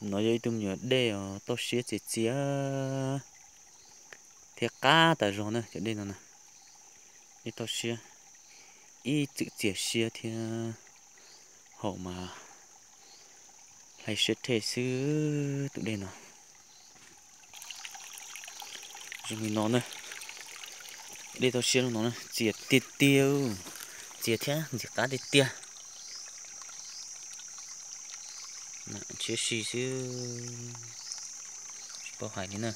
No yog ib tug me nyuam dej os, toj siab txias txias thiab qab tas zog na cov dej no na. Dej toj siab, ib txwm txias siab thiab haum mas hlais siab rhe xwb tus dej no. Zoo li no na, dej toj siab zoo no na, txias tiag tiag, txias thiab ntxim qab tiag tiag. Mam ntshiab si xwb, tsis paub hais li na.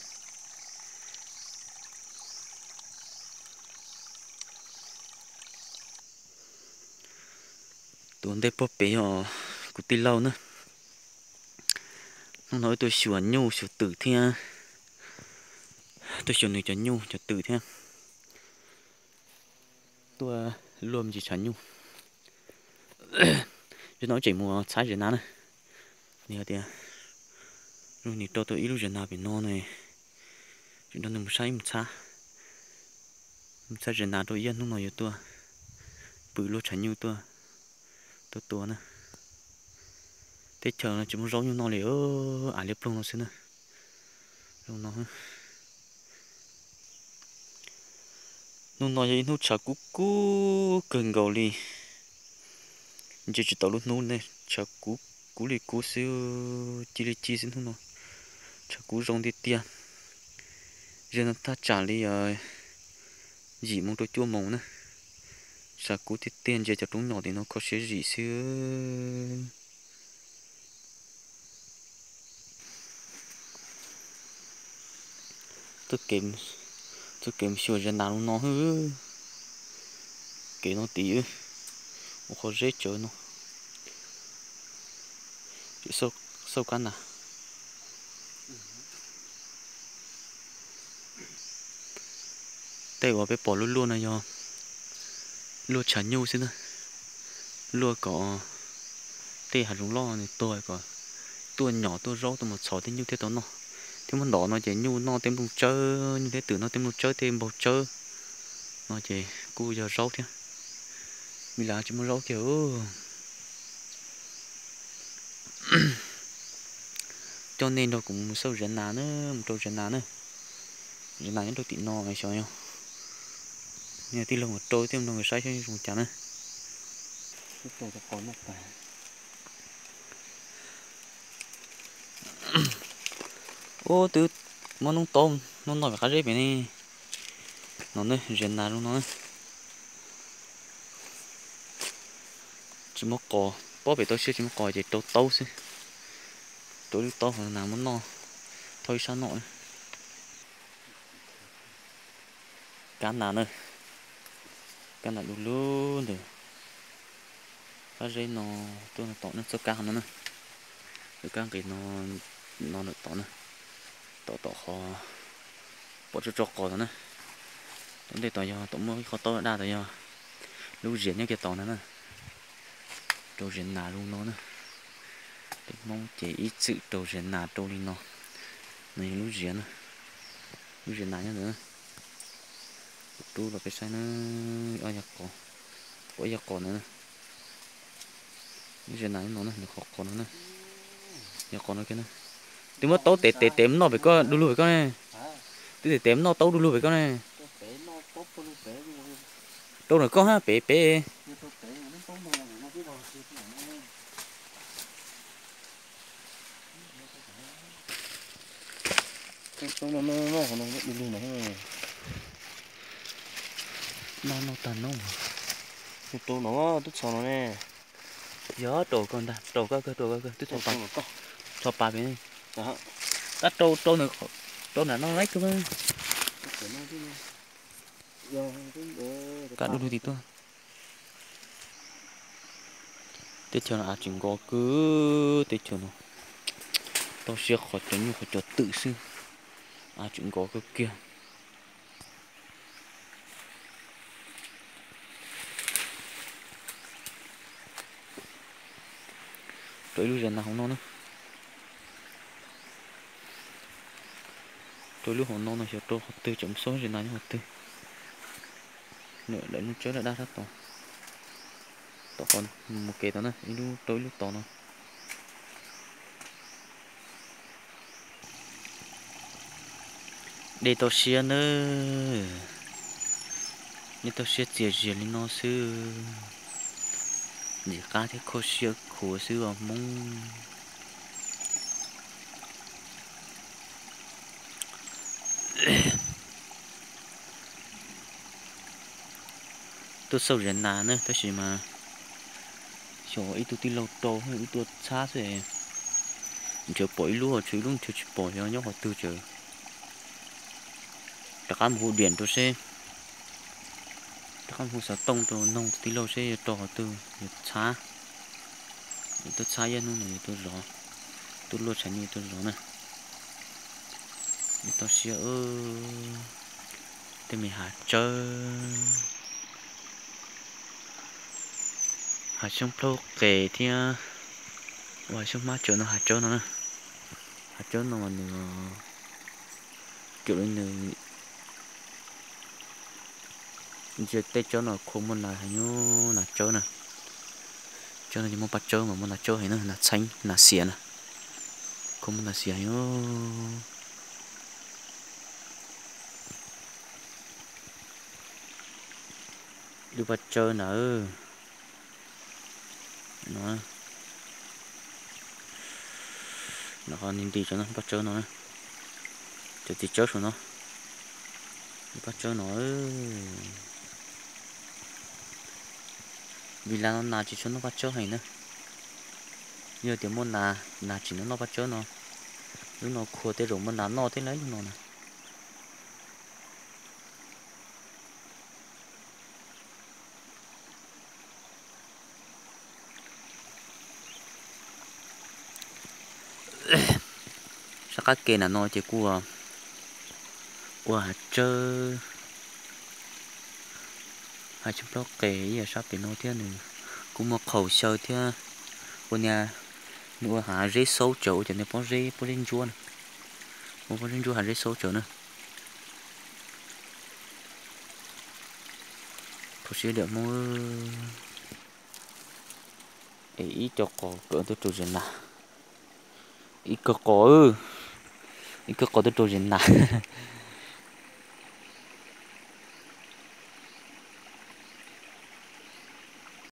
Tus ntej puag pem yog kuv tij laug na. Hnub no wb tuaj xyuas nyuj xyuas twm thiab, tuaj xyuas nws cov nyuj cov twm thiab, tuaj luaj me ntsis tshav nyuj. Zaum no wb tseem mus txhab zes nas na. Nws hais tias zoo nws rau tau ib lub zes nas pem no ne, tseem nrog nws mus saib ib mus txhab, mus txhab zes nas rau ib yam hnub no yuav tuaj pw luaj tshav nyuj tuaj, tuaj tua na. Teb chaws no tsis muaj zaub nyuj noj li, av liab ploog no xwb na. Zoo no, hnub no yog ib hnub tshav kub kub kawg nkaus li, ntsia tsis tau lub hnub ne, tshav kub kub li kub xwb, ci li ci xwb hnub no, tshav kub zoo tiag tiag. Zes no thaj tsam li yim moos rau cuaj moos na, tshav kub tiag tiag, ntsia cov roob nyom tim no kho siab zim xwb. Txoj kev mus xyuas zes nas zoo no, kev no tid, ua qhov zeb tsawv no, xauj kab nas. Tej uas peb pom luaj luaj no yog luaj tshav nyuj xwb na, luaj kom tej hav zoov loj nws tuag kom tuaj nyom tuaj zaub tuaj mus txhos tej nyuj thiaj tau noj. Thiab muab ntov no ces nyuj noj tej nplooj tsawb, nyuj thiab twm noj tej nplooj tsawb tej npaug tsawb no ces kuj yog zaub thiab. Me li tsis muaj zaub kiag. Coj nej nrog kuv mus xauj zes nas na, mus rau zes nas na. Zes nas nyob rau tim no xyov yog, tij laug mus rau thiab nrog nkawd saib saib zoo cas na. Ub, twb muab noob taub, noob no pem qab zeb pem ne. No ne, zes nas zoo no. Tsis muaj qos, pob pem toj siab tsis muaj qos ces rau taub xwb. Rau lub taub hauv nas muab noj, thauj ib sab noj. Kab nas na, kab nas du lug ntawm qab zeb no, tuaj tom no txoj kab hauv no na, txoj kab nqis no, no ntawm tod na, tom tom qhov pom tso tso qos tod na. Tom ntej tod yog tom muaj ib qho taub daj tod yog lub ziav nyob kiag tod ntag na. Rau ziav nas zoo no na. Peb Hmoob ces ib txwm rau ziav nas rau li no. No yog lub ziav na, lub ziav nas nyob ntawd na. Kuv rub los peb saib na, ob yog qos, ob yog qos ntawd na. Lub ziav nas nyob no na, nws qhov qos no na, yog qos no kiag na. Twb muab taub tes tes tes noj pem koj du lug pem koj ne. Twb tes tes noj taub du lug pem koj ne. Rau ntawm koj hab pem pem. Noj noj tag no, rau no tub txhos no ne. Yog rau koj ntag, rau koj kawg, rau koj kawg, twb txhos pas, txhos pas pem. Tab rau, rau nram no laib kawg. Kab du lug tim tuaj. Teb chaws no av tseem nkos kawg, teb chaws no toj siab qhov cov nyuj qhov cov twm xwb, av tseem nkos kawg kiag. Rau ib lub zes nas hauv no na. Rau ib lub hauv no no xyov rau qhov twg, tseem mus xauj zes nas nyob qhov twg. Daim lub tsawb daj daj sab tod, tom qhov mus kev tod na, ib lub rau ib lub tod no. Dej toj siab nawb, dej toj siab txias zias li no xwb, ntxim qab thiab kho siab khuav xwb os Hmoob. Tuaj xauj zes nas na tab sis mas xyov ib tug tij laug rau ib tuaj txhab xwb, nrhiav pom ib lub tshuav ib lub nrhiav tsis pom xyov nyob qhov twg tsev. Rov qab mus hu diam rau seb, rov qab mus hu xov tooj rau noog tus tij laug seb yuav rau qhov twg yuav txhab. Yuav tuaj txhab ib hnub no yuav tuaj zov, tuaj luaj tshav ntuj tuaj zov na. Dej toj siab, tej me hav tsawb, hav xyoob plaub qes thiab, ua hav xyoob hmab tsawb no, hav tsawb no na. Hav tsawb no mas nws kiam li nws ntsia tej tsawb no khua muaj nas heev, nas tsawb na. Tsawb no ces muaj paj tsawb mas muaj nas tsawb heev na, nas txheeb nas xiav na, khua muaj nas xiav heev. Lub paj tsawb na, no, no qhov nti nti cov no paj tsawb no, cov txiv tsawb saum no, lub paj tsawb no. Vim las no nas tsis tshua noj paj tsawb heev na. Yog tias muaj nas, nas tsis noj noj paj tsawb no. Lub no khua tej zaum muaj nas noj tej lawm lub no na. Sab qab ke na no ces kuj ua hav tsawb, hav tsawb plaub qes ib yam sab pem no thiab nws kuj muaj qhaus xyaw thiab. Ua niag, nws ua hav zeb xaub tsawv, ua cov niag pob zeb, pob zeb ntsuab na, ua pob zeb ntsuab hav zeb xaub tsawv na. Kho siab diam Hmoob. Es ib co qos kawm tuaj rau zes nas, ib kawg qos, ib kawg qos tuaj rau zes nas.